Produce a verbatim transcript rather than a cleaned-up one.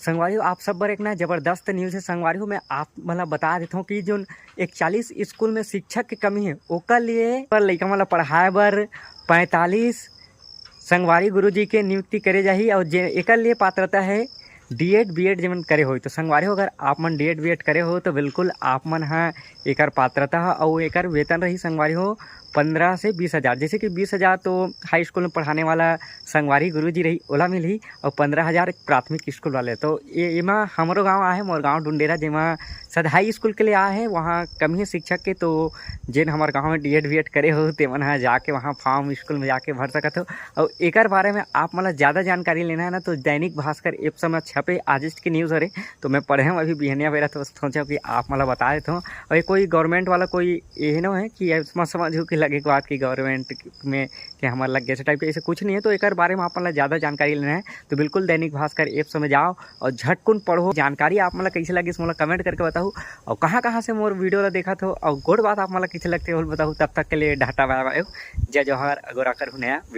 संगवारी हो, आप सब बर एक ना जबरदस्त न्यूज है संगवारी हो। मैं आप मन ला बता देथों कि जोन इकतालीस स्कूल में शिक्षक के कमी है, ओकर लिए पर लइका मन ला पढ़ाए बर पैंतालीस संगवारी गुरुजी के नियुक्ति करे जाही। और जे एकर लिए पात्रता है डीएड बीएड जेमन करे होई। तो संगवारी हो, अगर आप मन डीएड बीएड करे हो तो बिल्कुल आप मन ह एकर पात्रता ह। और एकर वेतन रही संगवारी हो पंद्रह से बीस हजार। जैसे कि बीस हजार तो हाई स्कूल में पढ़ाने वाला संगवारी गुरुजी रही, ओला मिलही, और पंद्रह हजार प्राथमिक स्कूल वाले। तो ये एमा हमरो गांव आहे, मोर गांव डुंडेरा, जेमा सद हाई स्कूल के लिए आए हैं, वहाँ कमी है शिक्षक के। तो जेन हमारे गांव में डीएड बीएड करे हो, ते मन ह जाके वहाँ फार्म स्कूल में जाके भर सकत हो। और एकर बारे में आप मन ला ज़्यादा जानकारी लेना है ना, तो दैनिक भास्कर ऐप समय छपे आजिस्ट की न्यूज़ हरे, तो मैं पढ़े हूँ अभी बिहनिया बेरा, तो सोचा कि आप मन ला बता देता हूँ। और ये कोई गवर्नमेंट वाला कोई ये ना है कि ऐसा समझ हो कि लगे के बात कि गवर्नमेंट में कि हमारे लग गए टाइप के, ऐसे कुछ नहीं है। तो एकर बारे में आप मन ला ज़्यादा जानकारी लेना है तो बिल्कुल दैनिक भास्कर ऐप समय जाओ और झटकुन पढ़ो। जानकारी आप मन ला कैसे लगिस मोला कमेंट करके बताओ, और कहाँ कहाँ से मोर वीडियो ला देखा थो और गोड़ बात आप मन ला कैसे लगते हो बताओ। तब तक के लिए टाटा बाय बाय, जय जोहार, अगोरा कर नया वीडियो।